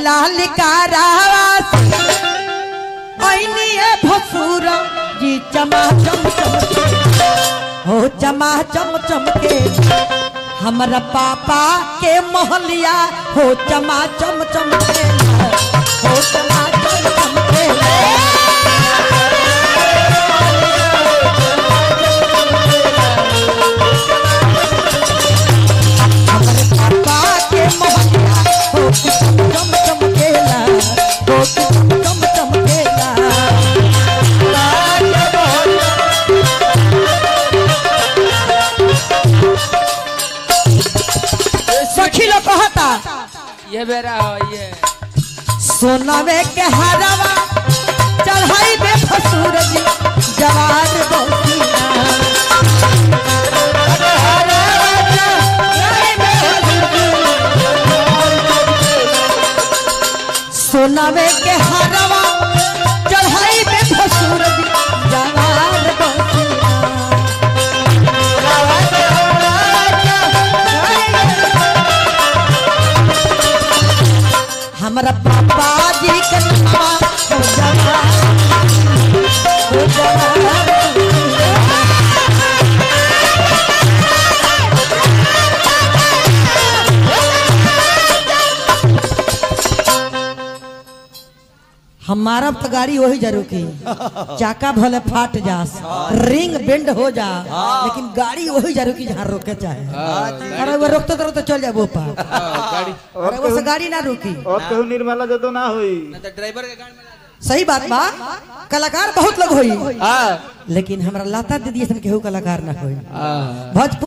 लाल का रावास ऐनी ए भसुर जी चमा चम चम के, हो चमा चम चम के हमरा पापा के मोहलिया हो चमा चम चम के, हो चमा चम चम के। हमरे पापा के मोहलिया हो चम चम चम केला, हो चम चम चम केला। सखी लोग कहता ये बेरा हो ये सोनावे के हरवा चढ़ाई बे फसूर जी जवार बसिया। सोनावे के हरवा चढ़ाई बे फसूर जी जवार बसिया। हमरा पापा जी के नामा हो जवार, हो जवार बसिया। हमारा तो गाड़ी वही जरूर की चाका भले फाट जास, रिंग बेंड हो जा, लेकिन गाड़ी वही जरूर की जहाँ रोके चाहे। अरे वो रोकते तो रोकते चल जाए वो पार। गाड़ी अरे वो से गाड़ी ना रुकी। और केहू निर्मला जदो ना होई। ना तो ड्राइवर के गाड़ी में ना। सही बात बा, कलाकार बहुत लोग होई, हां लेकिन हमरा लता दीदी ऐसन केहू कलाकार ना होई। हां। भोजपुर